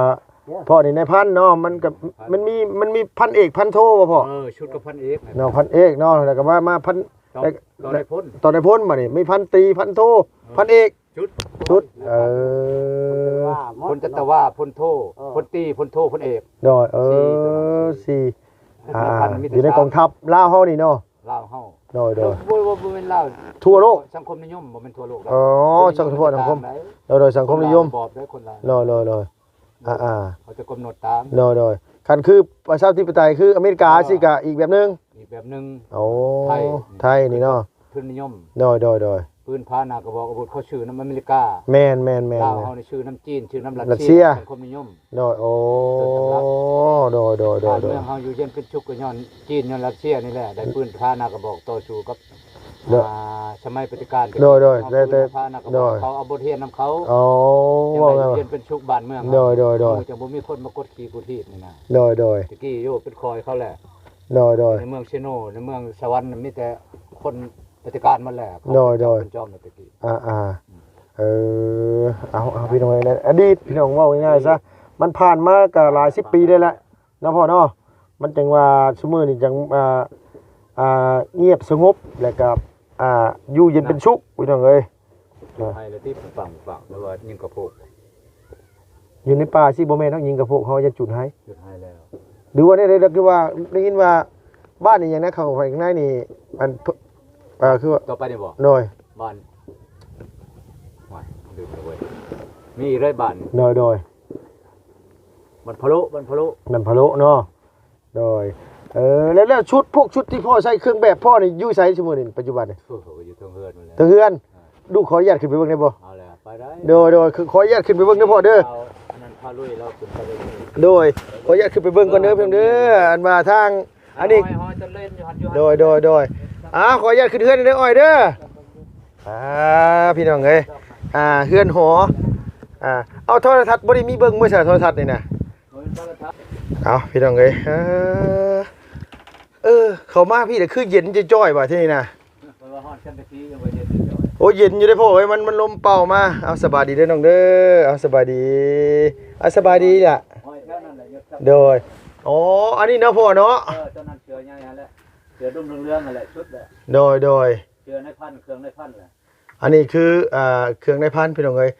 ເອີ ພໍ່ນີ້ນາຍພັນເນາະ ມັນກໍ ນາຍພັນ ມັນມີ ມັນມີພັນເອກ ພັນໂທບໍ່ພໍ່? ເອີ ຊຸດກັບພັນເອກນະ ເນາະ ພັນເອກເນາະ ແລ້ວກໍມາ ມາພັນ ຕໍ່ ຕໍ່ນາຍພົນ ຕໍ່ນາຍພົນ. ບັດນີ້ມີພັນຕີ ພັນໂທ ເອີ ພັນເອກ ຊຸດ ຊຸດ. ເອີ ພົນຈັດຕະວາ ພົນໂທ ເອີ ພົນຕີ ພົນໂທ ພົນເອກ. ໂດຍ ເອີ ສີ່ ສີ່. ອ່າ ຢູ່ໃນກອງທັບລາວເຮົານີ້ເນາະ ລາວເຮົາ ໂດຍໆ ບໍ່ ບໍ່ ບໍ່ແມ່ນລາວ ທົ່ວໂລກ ສັງຄົມນິຍົມ ບໍ່ແມ່ນທົ່ວໂລກ ອໍ ສັງຄົມ ສັງຄົມ ໂດຍໆ ສັງຄົມນິຍົມ ລາວບອບໄດ້ຄົນລາວ ໂດຍໆ ອ່າໆ ເຂົາຈະກຳນົດຕາມ ໂດຍໆ ຄັນຄືປະຊາທິປະໄຕຄືອາເມລິກ ເອີ ຊີ້ກະອີກແບບໜຶ່ງ ອີກແບບໜຶ່ງ ໂອ້ ໄທ ໄທນີ້ເນາະ ທຶນນິຍົມ ໂດຍໆ ປືນພາໜ້າກະບອກອາວຸດເຂົາຊື້ນຳອາເມລິກາ ແມ່ນໆໆ ລາວເຮົານີ້ຊື້ນຳຈີນ ຊື້ນຳຣັດເຊຍ ຣັດເຊຍ ສັງຄົມນິຍົມ ໂດຍ ໂອ້ ໂດຍໆໆໆ ບ້ານເມືອງເຮົາຢູ່ເຢັນເປັນສຸກກໍຍ້ອນຈີນ ຍ້ອນຣັດເຊຍນີ້ແຫຼະ ໄດ້ປືນພາໜ້າກະບອກຕໍ່ສູ້ກັບ ໂດຍ ອ່າ ສະໄໝປະຕິການ ໂດຍໆ ເຮົາ ແຕ່ ແຕ່ ປືນພາໜ້າກະບອກ ໂດຍ ເຂົາເອົາບົດຮຽນນຳເຂົາ ໂອ້ ຈັ່ງໄດ້ຢູ່ເຢັນເປັນສຸກບ້ານເມືອງ ໂດຍໆໆ ຈັ່ງບໍ່ມີຄົນມາກົດຂີ່ກູດຮີດນີ້ນະ ໂດຍໆ ຕະກີ້ໂຍເປັນຄອຍເຂົາແຫຼະ ໂດຍໆ ໃນເມືອງເຊໂນ ໃນເມືອງສະຫວັນມີແຕ່ຄົນປະຕິການໝົດແຫຼະ ໂດຍໆ ເປັນຈອມຕະກີ້ ອ່າໆ ເອີ ເອົາ ເອົາ ພີ່ນ້ອງເອີຍ ອະດີດ ພີ່ນ້ອງ ເວົ້າງ່າຍໆຊະ ມັນຜ່ານມາກະຫຼາຍສິບປີໄດ້ແລ້ວເນາະພໍ່ເນາະ ມັນຈັ່ງວ່າຊຸມື້ນີ້ຈັ່ງ ອ່າ ອ່າ ງຽບສະຫງົບ ແລ້ວກະ ອ່າ ຢູ່ເຢັນເປັນສຸກ ພີ່ນ້ອງເອີຍ ຈຸດໄຫ້ແລ້ວຕິ ປັງໆ ແລ້ວວ່າຍິງກະໂພກ ຢູ່ໃນປ່າຊິບໍ່ແມ່ນດອກ ຍິງກະໂພກເຮົາຈະຈຸດໄຫ້ ຈຸດໄຫ້ແລ້ວ ຫຼືວ່າແນວໃດ ຄືວ່າໄດ້ຍິນວ່າບ້ານອີ່ຫຍັງນະ ເຂົ້າໄປຂ້າງໃນນີ້ ອັນ ເອີ ຄືວ່າ ຕໍ່ໄປນີ້ບໍ່ ໂດຍ ບ້ານ ໂອ້ຍ ລືມແລ້ວເວີຍ ມີອີກເລີຍບ້ານ ໂດຍໆ ບ້ານພະໂລ ບ້ານພະໂລ ບ້ານພະໂລເນາະ ໂດຍ ເອີ ແລ້ວ ແລ້ວຊຸດ ພວກຊຸດທີ່ພໍ່ໃຊ້ ເຄື່ອງແບບພໍ່ນີ້ຢູ່ໃສຊຸມື້ນີ້ ປັດຈຸບັນນີ້ ໂອ້ໂຫ ຢູ່ເທິງເຮືອນພຸ້ນແຫຼະ ເທິງເຮືອນ ອ່າ ລູກຂໍອະນຸຍາດຂຶ້ນໄປເບິ່ງໄດ້ບໍ່ ເອົາແລ້ວ ໄປໄດ້ ໂດຍໆ ຂໍ ຂໍອະນຸຍາດຂຶ້ນໄປເບິ່ງເດີພໍ່ເດີ ເອົາອັນນັ້ນພາລຸຍລາວຂຶ້ນໄປເລີຍ ໂດຍ ຂໍອະນຸຍາດຂຶ້ນໄປເບິ່ງກ່ອນເດີ ເອີ ເພິ່ນເດີ ອັນວ່າທາງ ອັນນີ້ ຫ້ອຍໆ ຕົ້ນເລນຢູ່ຫັ້ນ ຢູ່ຫັ້ນ ໂດຍໆໆ ອ່າ ຂໍອະນຸຍາດຂຶ້ນເຮືອນເດີອ້ອຍເດີ ອ່າ ພີ່ນ້ອງເອີຍ ອ່າ ເຮືອນຫໍ ອ່າ ເອົາ ໂທລະທັດບໍ່ໄດ້ມີເບິ່ງບໍ່ຊະ ໂທລະທັດນີ້ນະ ເອົາ ພີ່ນ້ອງເອີຍ ເອີ ເອີ ເຂົ້າມາພີ້ລະຄືເຢັນຈ້ອຍໆວ່າທີ່ນີ້ນະ ເພິ່ນວ່າຮ້ອນກັນແຕ່ພີ້ຍັງວ່າເຢັນຢູ່ດອກ ໂອ້ ເຢັນຢູ່ເດ້ພໍ່ເອີຍ ມັນ ມັນລົມເປົ່າມາ ເອົາ ສະບາຍດີເດີນ້ອງເດີ ເອົາ ສະບາຍດີ ເອົາ ສະບາຍດີລະ ຫ້ອຍແຖວນັ້ນແຫຼະ ໂດຍ ອໍ ອັນນີ້ເນາະພໍ່ເນາະ ເອີ ຕອນນັ້ນເສືອໃຫຍ່ຫັ້ນແຫຼະ ເສືອດຸ່ມເຫຼືອງໆຫັ້ນແຫຼະ ຊຸດແຫຼະ ໂດຍໆ ເສືອນາຍພັນ ເຄື່ອງນາຍພັນແຫຼະ ອັນນີ້ຄື ອ່າ ເຄື່ອງນາຍພັນ ພີ່ນ້ອງເອີຍ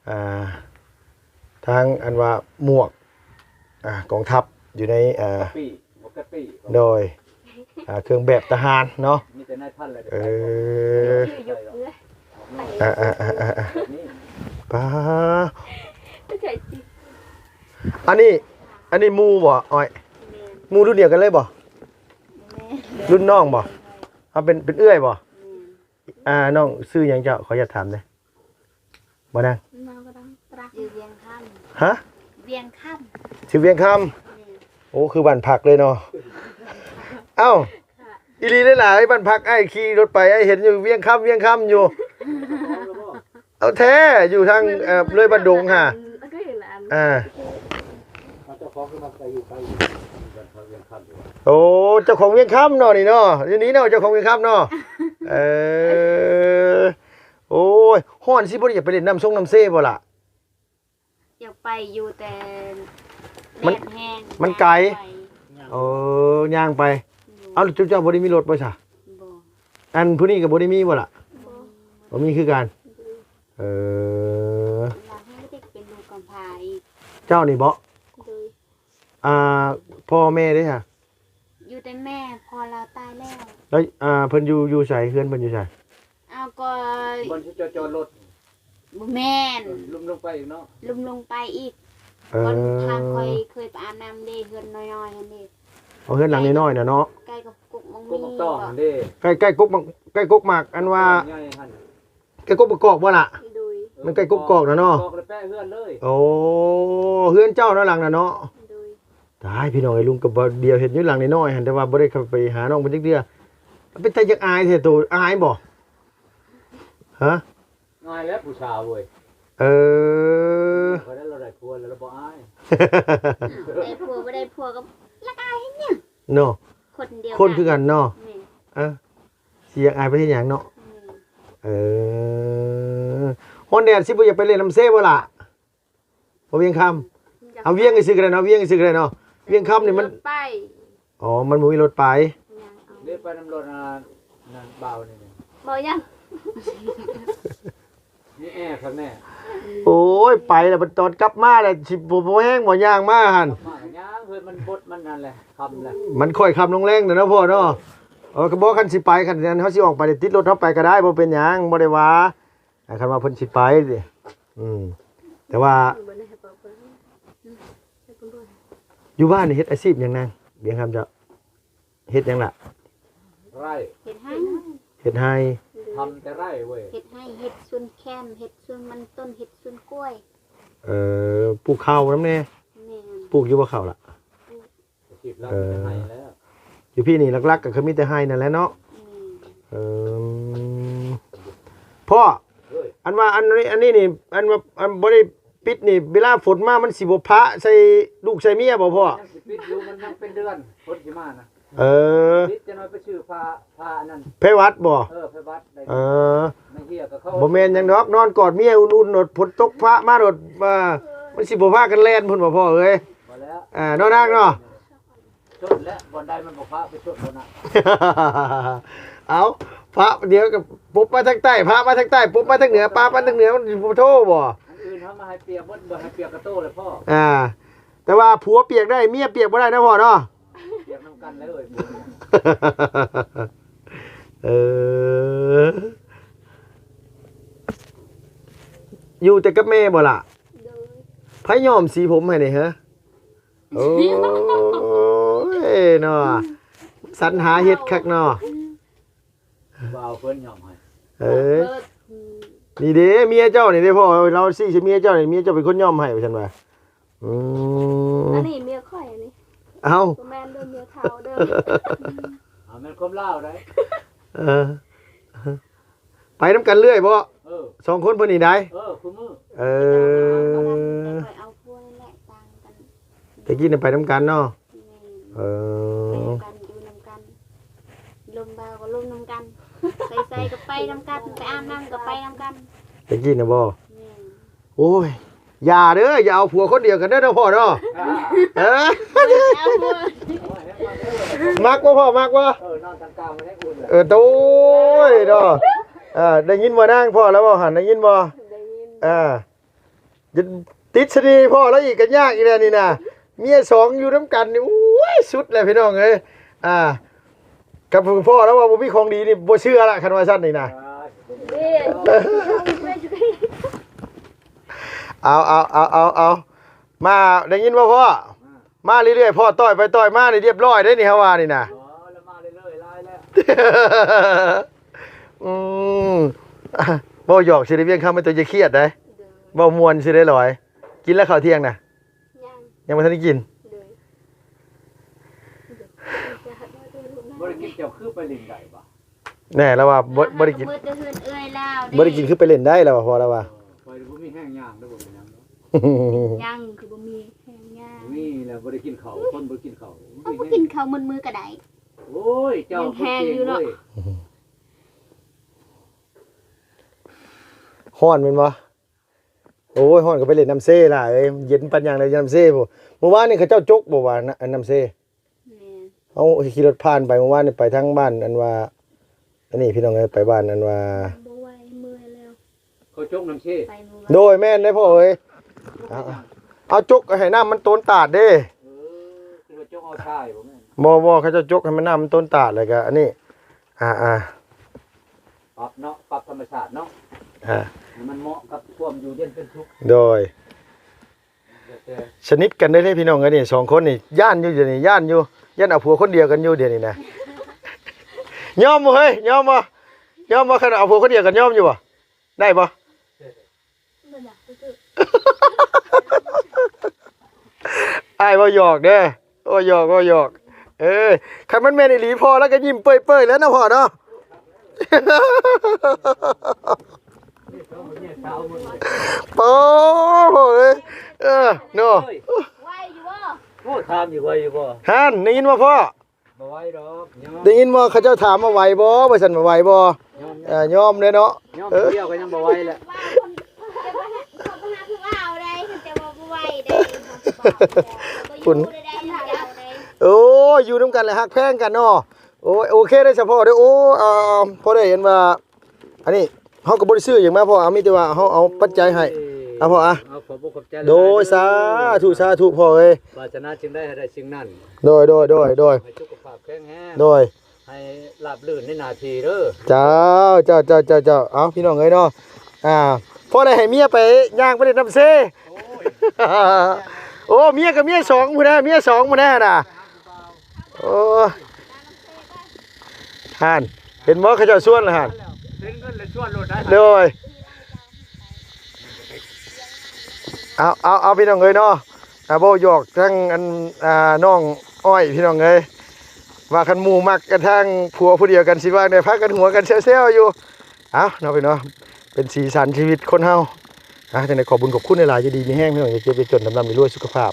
ອ່າ ທາງອັນວ່າໝວກ ອ່າ ກອງທັບຢູ່ໃນ ອ່າ ກະປີ ໝວກກະປີ ໂດຍ ອ່າ ເຄື່ອງແບບທະຫານເນາະ ມີແຕ່ນາຍພັນແຫຼະ ເອີ ອ່າໆໆໆ ປາ ອັນນີ້ ອັນນີ້ໝູ່ບໍ່ອ້ອຍ ແມ່ນ ໝູ່ລຸ້ນດຽວກັນເລີຍບໍ່ ແມ່ນ ລຸ້ນນ້ອງບໍ່ ເອົາ ເປັນ ເປັນເອື້ອຍບໍ່ ແມ່ນ ອ່າ ນ້ອງຊື່ຫຍັງເຈົ້າ ຂໍອະນຸຍາດຖາມແດ່ ບໍ່ນາງ ຊື່ວຽງຄຳ ຮະ ວຽງຄຳ ຊື່ວຽງຄຳ ແມ່ນ ໂອ້ ຄືບ້ານພັກເລີຍເນາະ ເອົ້າ ອີ່ຫຼີຫຼາຍໆ ບ້ານພັກ ອ້າຍຂີ່ລົດໄປ ອ້າຍເຫັນຢູ່ ວຽງຄຳ ວຽງຄຳຢູ່ ເອົາແທ້ ຢູ່ທາງ ເອີ ເລີຍບ້ານດົງຫັ້ນ ອ່າ ເຈົ້າຂອງຄືມັກໄປຢູ່ໄກ ບ້ານພັກວຽງຄຳ ໂອ້ ເຈົ້າຂອງວຽງຄຳເນາະນີ້ເນາະ ຢູ່ນີ້ເນາະ ເຈົ້າຂອງວຽງຄຳເນາະ ເອີ ໂອ້ຍ ຮ້ອນຊິບໍ່ໄດ້ຢາກໄປຫຼິ້ນນ້ຳຊົງນ້ຳເຊບໍ່ລະ ຢາກໄປຢູ່ ແຕ່ ມັນ ແດດແຮງ ມັນໄກ ໄກ ເອີ ຍ່າງໄປ ໂດຍ ເອົ້າ ຈຸເຈົ້າບໍ່ໄດ້ມີລົດບໍ່ຊະ ບໍ່ ອັນຜູ້ນີ້ກໍບໍ່ໄດ້ມີບໍ່ລະ ບໍ່ ບໍ່ມີຄືກັນ ໂດຍ ເອີ ລາວເຮັດເປັນລູກກຳພ້າອີກ ເຈົ້ານີ້ບໍ່ ໂດຍ ອ່າ ພໍ່ແມ່ເດ້ຫະ ຢູ່ແຕ່ແມ່ ພໍ່ລາວຕາຍແລ້ວ ແລ້ວ ອ່າ ເພິ່ນຢູ່ ຢູ່ໃສ ເຮືອນເພິ່ນຢູ່ໃສ ເອົາ ກໍບ່ອນທີ່ຈອດ ຈອດລົດ ບໍ່ແມ່ນ ເອີ ລຸ່ມລົງໄປອີກເນາະ ລຸ່ມລົງໄປອີກ ເອີ ບ່ອນທາງຂ້ອຍເຄີຍໄປອາບນ້ຳເດ້ ເຮືອນນ້ອຍໆຫັ້ນເດ້ ເອົາ ເຮືອນຫຼັງນ້ອຍໆນະເນາະ ໃກ້ກັບກົກໝາກມີ ກົກໝາກຕອງຫັ້ນເດ້ ໃກ້ ໃກ້ກົກໝາກ ໃກ້ກົກໝາກ ອັນວ່າ ໃຫຍ່ຫັ້ນ ໃກ້ກົກໝາກກອກບໍ່ລະ ໂດຍ ມັນໃກ້ກົກກອກນະເນາະ ແປະເຮືອນເລີຍ ໂອ້ ເຮືອນເຈົ້າເນາະ ຫຼັງນະເນາະ ໂດຍ ຕາຍ ພີ່ນ້ອງເອີຍ ລຸງກໍບໍ່ດຽວເຫັນຢູ່ຫຼັງນ້ອຍໆຫັ້ນ ແຕ່ວ່າບໍ່ໄດ້ເຂົ້າໄປຫານ້ອງເພິ່ນຈັກເທື່ອ ເປັນຕາຢາກອາຍແທ້ໂຕ ອາຍບໍ່ ຮະ ອາຍແລ້ວຜູ້ສາວເວີຍ ເອີ ເຂົາໄດ້ ລາວໄດ້ຜົວແລ້ວລາວບໍ່ອາຍ ໄດ້ຜົວບໍ່ໄດ້ຜົວກໍລະອາຍເຮັດຫຍັງເນາະ ຄົນດຽວ ຄົນຄືກັນເນາະ ແມ່ນ ເອີ ຊິຢາກອາຍໄປເຮັດຫຍັງເນາະ ແມ່ນ ເອີ ຮ້ອນແດດຊິບໍ່ຢາກໄປຫຼິ້ນນ້ຳເຊບໍ່ລະ ບໍ່ວຽງຄຳ ເອົາວຽງຊື່ກໍໄດ້ເນາະ ວຽງຊື່ກໍໄດ້ເນາະ ວຽງຄຳນີ້ມັນ ໄປ ອໍ ມັນບໍ່ມີລົດໄປ ເດ້ໄປນຳລົດ ອ່າ ນັ້ນບ່າວນີ້ ບ່າວຫຍັງ ມີແອຄັກແນ່ ໂອ້ຍ ໄປແລ້ວ ຕອນກັບມາແລ້ວ ຊິບໍ່ ບໍ່ແຮງບໍ່ຍ່າງມາຫັ້ນ ກັບມາກໍຍ່າງ ເຮີຍ ມັນບົດມັນນັ້ນແຫຼະ ຄ່ຳແລ້ວ ມັນຄ່ອຍຄ່ຳລົງແລງແລ້ວເນາະພໍ່ເນາະ. ເອີ ກໍບໍ່ ຄັນຊິໄປ ຄັນເຮົາຊິອອກໄປ ຕິດລົດເຮົາໄປກໍໄດ້ ບໍ່ເປັນຫຍັງ ບໍ່ໄດ້ວ່າ ອ່າ ຄັນວ່າເພິ່ນຊິໄປເດ ອືມ ແຕ່ວ່າ ຢູ່ບ້ານນີ້ເຮັດອາຊີບຫຍັງນາງ ບຽງຄຳເຈົ້າ? ເຮັດຫຍັງລະ? ໄຮ່ ເຮັດໄຮ່ ເຮັດໄຮ່ ໂດຍ ທຳແຕ່ໄຮ່ເວີຍ ເຮັດໄຮ່ ເຮັດສວນແຄມ ເຮັດສວນມັນຕົ້ນ ເຮັດສວນກ້ວຍ ເອີ ປູກເຂົ້ານຳແດ່ ແມ່ນ ປູກຢູ່ບໍ່ເຂົ້າລະ? ປູກ ອາຊີບຫຼັກ ເອີ ມີແຕ່ໄຮ່ແລ້ວ ຢູ່ພີ້ນີ້ຫຼັກໆກໍຄືມີແຕ່ໄຮ່ນັ້ນແຫຼະເນາະ ແມ່ນ ເອີ ພໍ່ ເອີຍ ອັນວ່າ ອັນນີ້ ອັນນີ້ນີ້ ອັນວ່າ ອັນບໍ່ໄດ້ປິດນີ້ ເວລາຝົນມາມັນຊິບໍ່ພະໃສ່ລູກໃສ່ເມຍບໍ່ພໍ່? ຍັງຊິປິດຢູ່ ມັນຍັງເປັນເດືອນ ຝົນຊິມານະ ເອີ ປິດຈັກໜ່ອຍໄປຊື້ຜ້າ ຜ້າອັນນັ້ນ ແພວັດບໍ່? ເອີ ແພວັດໄດ້ ເອີ ໄດ້ເຮຍກັບເຂົາ ບໍ່ແມ່ນຫຍັງດອກ ນອນກອດເມຍອຸ່ນໆໂລດ ຝົນຕົກພະມາໂລດ ວ່າມັນຊິບໍ່ພາກັນແລ່ນພຸ້ນບໍ່ພໍ່ເອີຍ? ບໍ່ແລ້ວ ອ່າ ເນາະນາງເນາະ ຊົດແຫຼະ ບ່ອນໃດມັນບໍ່ພະໄປຊົດບ່ອນນັ້ນ ເອົາ ພະດຽວກໍປົບມາທາງໃຕ້ ພະມາທາງໃຕ້ ປົບມາທາງເໜືອ ປາມາທາງເໜືອ ມັນຊິບໍ່ໂທບໍ່? ອັນອື່ນເຮົາມາໃຫ້ປຽກໝົດ ບໍ່ໃຫ້ປຽກກະໂຕເລີຍພໍ່ ອ່າ ແຕ່ວ່າຜົວປຽກໄດ້ ເມຍປຽກບໍ່ໄດ້ນະພໍ່ເນາະ ປຽກນຳກັນເລີຍ ເອີ ຢູ່ແຕ່ກັບແມ່ບໍ່ລະ? ໂດຍ ໃຜຍ້ອມສີຜົມໃຫ້ນີ້ເຮີ? ໂອ້ຍເນາະ ສັນຫາເຮັດຄັກເນາະ ບໍ່ເອົາເພິ່ນຍ້ອມໃຫ້ ເອີ ເພິ່ນ ນີ້ເດ້ ເມຍເຈົ້ານີ້ເດ້ພໍ່ ລາວຊີ້ໃສ່ເມຍເຈົ້ານີ້ ເມຍເຈົ້າເປັນຄົນຍ້ອມໃຫ້ວ່າຊັ້ນວ່າ ອືມ ອັນນີ້ເມຍຂ້ອຍອັນນີ້ ເອົ້າ ບໍ່ແມ່ນເດີ ເມຍເຖົ້າເດີ ເອົາ ແມ່ນຄວາມລາວໃດ ເອີ ໄປນຳກັນເລື້ອຍບໍ່? ເອີ ສອງຄົນເພິ່ນນີ້ໃດ ເອີ ຄູ່ມື້ ເອີ ແຕ່ຂ້ອຍເອົາຜົວນັ້ນແຫຼະ ຕ່າງກັນ ແຕ່ກີ້ນະໄປນຳກັນເນາະ ແມ່ນ ເອີ ໄປນຳກັນ ຢູ່ນຳກັນ ລົມບ່າວກໍລົມນຳກັນ ໄປໃສກໍໄປນຳກັນ ໄປອາບນ້ຳກໍໄປນຳກັນ ແຕ່ກີ້ນະບໍ່? ແມ່ນ ໂອ້ຍ ຢ່າເດີ ຢ່າເອົາຜົວຄົນດຽວກັນເດີເນາະພໍ່ເນາະ ເອີ ເອົາຜົວ ມັກບໍ່ພໍ່ ມັກບໍ່? ເອີ ນອນທາງກາງມັນໄດ້ອຸ່ນ ເອີ ໂອ້ຍເນາະ ເອີ ໄດ້ຍິນບໍ່ນາງ ພໍ່ລາວເວົ້າຫັ້ນ ໄດ້ຍິນບໍ່? ໄດ້ຍິນ ເອີ ຕິດສະເໜ່ພໍ່ລາວອີກ ກໍຍາກອີກແລ້ວນີ້ນະ ເມຍສອງຢູ່ນຳກັນນີ້ ໂອ້ຍ ສຸດແລ້ວພີ່ນ້ອງເອີຍ ອ່າ ກັບພໍ່ລາວວ່າບໍ່ມີຂອງດີນີ້ ບໍ່ເຊື່ອລະ ຄັນວ່າຊັ້ນນີ້ນະ ເອົາ ເອົາ ເອົາ ເອົາ ເອົາ ມາ ໄດ້ຍິນບໍ່ພໍ່? ມາເລື້ອຍໆ ພໍ່ຕ່ອຍໄປຕ່ອຍມານີ້ ລຽບຮ້ອຍເດ້ນີ້ ເຮົາວ່ານີ້ນະ ອໍ ລະມາເລື້ອຍໆ ຫຼາຍແລ້ວ ອືມ ເວົ້າຫຍອກຊື່ໄດ໋ ວຽງຄຳ ແມ່ນໂຕຢ່າຄຽດໄດ໋ ໂດຍ ເວົ້າມ່ວນຊື່ໄດ໋ ລອຍ ກິນແລ້ວເຂົ້າທ່ຽງນະ? ຍັງ ຍັງບໍ່ທັນໄດ້ກິນ ໂດຍ ບໍ່ໄດ້ກິນ ເຈົ້າຄືໄປຫຼິ້ນໄດ້ບໍ່? ແນ່ ລາວວ່າບໍ່ ບໍ່ໄດ້ກິນ ເບິດແຕ່ເຮືອນເອື້ອຍລາວເດ້ ບໍ່ໄດ້ກິນຄືໄປຫຼິ້ນໄດ້ ລາວວ່າ ພໍ່ລາວວ່າ ຂ້ອຍບໍ່ມີແຮງຍ່າງເດີ ບໍ່ເປັນຫຍັງດອກ ຍັງຄືບໍ່ມີແຮງຍ່າງ ມີແລ້ວ ບໍ່ໄດ້ກິນເຂົ້າ ຄົນບໍ່ກິນເຂົ້າ ເອົາ ບໍ່ກິນເຂົ້າໝົດມື້ກໍໄດ້ ໂອ້ຍ ເຈົ້າ ຍັງແຮງຢູ່ເນາະ ຮ້ອນແມ່ນບໍ່? ໂອ້ຍ ຮ້ອນກໍໄປຫຼິ້ນນ້ຳເຊຫຼາຍເອີຍ ເຢັນປານຫຍັງແລ້ວ ນ້ຳເຊພຸ້ນ ມື້ວານນີ້ເຂົາເຈົ້າຈົກບໍ່ວ່າ ນ້ຳເຊ ແມ່ນ ເຮົາຂີ່ລົດຜ່ານໄປມື້ວານນີ້ ໄປທາງບ້ານອັນວ່າ ອັນນີ້ພີ່ນ້ອງເອີຍ ໄປບ້ານອັນວ່າ ບໍ່ໄຫວ ເມື່ອຍແລ້ວ ເຂົາຈົກນ້ຳເຊ ໄປມື້ວານ ໂດຍ ແມ່ນເດ້ພໍ່ເອີຍ ເອົາ ເອົາຈົກໃຫ້ນ້ຳມັນໂຕນຕາດເດ້ ເອີ ຄືວ່າຈົກເອົາຊາຍບໍ່ແມ່ນ ບໍ່ ບໍ່ ເຂົາເຈົ້າຈົກໃຫ້ມັນ ນ້ຳມັນໂຕນຕາດ ແລ້ວກໍອັນນີ້ ອ່າ ອ່າ ປັບເນາະ ປັບທຳມະຊາດເນາະ ອ່າ ໃຫ້ມັນເໝາະກັບຄວາມຢູ່ເຢັນເປັນສຸກ ໂດຍ ແຕ່ ສະໜິດກັນເດ້ພີ່ນ້ອງເອີຍ ນີ້ສອງຄົນນີ້ ຢ້ານຢູ່ດຽວນີ້ ຢ້ານຢູ່ ຢ້ານເອົາຜົວຄົນດຽວກັນຢູ່ດຽວນີ້ນະ ຍອມບໍ່ເຮີ້ຍ ຍອມບໍ່ ຍອມບໍ່ ຄັນເອົາຜົວຄົນດຽວກັນ ຍອມຢູ່ບໍ່? ໄດ້ບໍ່? ອ້າຍເວົ້າຫຍອກເດີ ເວົ້າຫຍອກ ເວົ້າຫຍອກ ເອີ ຄັນມັນແມ່ນອີ່ຫຼີ ພໍ່ລາວກໍຍິ້ມເປີຍໆ ແລ້ວເນາະພໍ່ເນາະ ໂອ້ ພໍ່ເອີຍ ເອີ ເນາະ ໄວຢູ່ບໍ່? ໂອ້ ຖາມຢູ່ໄວຢູ່ບໍ່? ຫັ້ນ ໄດ້ຍິນບໍ່ພໍ່? ບໍ່ໄວດອກ ໄດ້ຍິນວ່າເຂົາເຈົ້າຖາມວ່າໄວບໍ່ ວ່າຊັ້ນ ວ່າໄວບໍ່? ຍອມ ເອີ ຍອມເດ້ເນາະ ຍອມ ເອີ ດຽວກໍຍັງບໍ່ໄວແຫຼະ ໂອ້ຍ ຢູ່ນຳກັນແຫຼະ ຮັກແພງກັນເນາະ ໂອ້ຍ ໂອເຄເດ້ສະພໍ່ເດີ ໂອ້ ເອີ ພໍໄດ້ເຫັນວ່າ ອັນນີ້ເຮົາກໍບໍ່ໄດ້ຊື້ຫຍັງມາພໍ່ ເອົາ ມີແຕ່ວ່າເຮົາເອົາປັດໄຈໃຫ້ ເອົາພໍ່ ອ່ະ ເອົາ ຂອບອົກຂອບໃຈຫຼາຍໆ ໂດຍ ເດີ ສາທຸ ສາທຸ ພໍ່ເອີຍ ປາດຖະໜາສິ່ງໃດໃຫ້ໄດ້ສິ່ງນັ້ນ ໂດຍ ໂດຍ ໂດຍ ໂດຍ ໃຫ້ສຸຂະພາບແຂງແຮງ ໂດຍ ໃຫ້ລາບລື່ນໃນໜ້າທີ່ເດີ ເຈົ້າ ເຈົ້າ ເຈົ້າ ເຈົ້າ ເຈົ້າ ເຈົ້າ ເອົາ ພີ່ນ້ອງເອີຍເນາະ ອ່າ ພໍໄດ້ໃຫ້ເມຍໄປຍ່າງໄປຫຼິ້ນນ້ຳເຊ ໂອ້ຍ ໂອ້ ເມຍກໍເມຍສອງພຸ້ນນະ ເມຍສອງພຸ້ນນະນະ ໂອ້ ຫັ້ນ ເຫັນບໍ່ ເຂົາເຈົ້າຊວນລະຫັ້ນ ເຫັນເງິນແລ້ວຊວນໂລດໄດ໋ ໂດຍ ເອົາ ເອົາ ເອົາ ພີ່ນ້ອງເອີຍເນາະ ອ່າ ເວົ້າຫຍອກທັງອັນ ອ່າ ນ້ອງອ້ອຍ ພີ່ນ້ອງເອີຍ ວ່າຄັນໝູ່ມັກກັນທາງຜົວຜູ້ດຽວກັນຊິວ່າແນວ ພາກັນຫົວກັນແຊວໆຢູ່ ເອົາເນາະ ພີ່ນ້ອງ ເປັນສີສັນຊີວິດຄົນເຮົາ ອ່າ ຈັ່ງໃດຂອບບຸນຂອບຄຸນຫຼາຍໆ ຢູ່ດີມີແຮງ ພີ່ນ້ອງ ຢ່າເຈັບຢ່າຈົນ ລ່ຳໆລວຍໆ ສຸຂະພາບ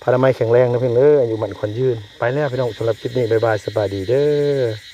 ພະລານາໄມແຂງແຮງນະ ພີ່ນ້ອງເອີຍ ອາຍຸໝັ້ນຂວັນຍືນ ໄປແລ້ວ ພີ່ນ້ອງ ສຳລັບຄລິບນີ້ ບາຍບາຍ ສະບາຍດີເດີ.